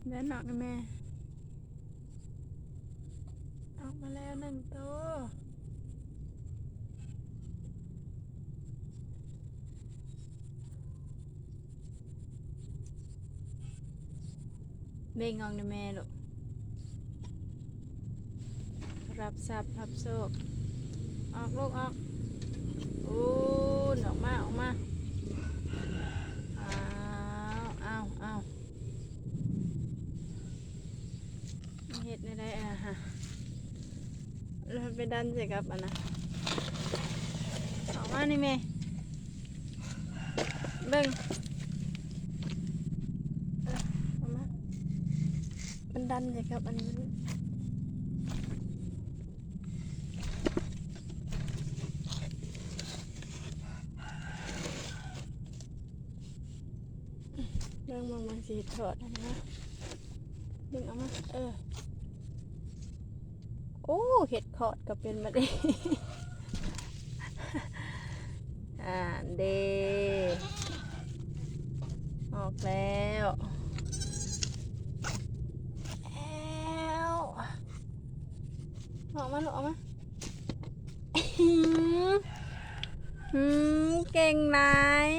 ແລ່ນອອກນະແມ່. ອອກມາແລ້ວໜຶ່ງໂຕ. ເບັ່ງອອກນະແມ່ລູກ. ຮັບຊັບຮັບໂຊກ. ອອກລູກອອກ. ໂອ້ ອອກມາ ອອກມາ. ອ້າວ ອ້າວ ອ້າວ. ເຮັດແນວໃດອັນນັ້ນຫະ? ແລ້ວໄປດັນໃສ່ກັບອັນນັ້ນ. ອອກມານີ້ແມ່. ເບິ່ງ. ເອີ ອອກມາ. ມັນດັນໃສ່ກັບອັນນີ້. ເບິ່ງ ເບິ່ງ ເບິ່ງ ຊິຖອດຫັ້ນນະ. ດຶງອອກມາ. ເອີ. ໂອ້ ເຮັດຂອດກໍເປັນບັດນີ້. ອ່າ ເດ ອອກແລ້ວ. ແລ້ວ ອອກມາລູກ ອອກມາ. ຫືມ ເກັ່ງຫຼາຍ.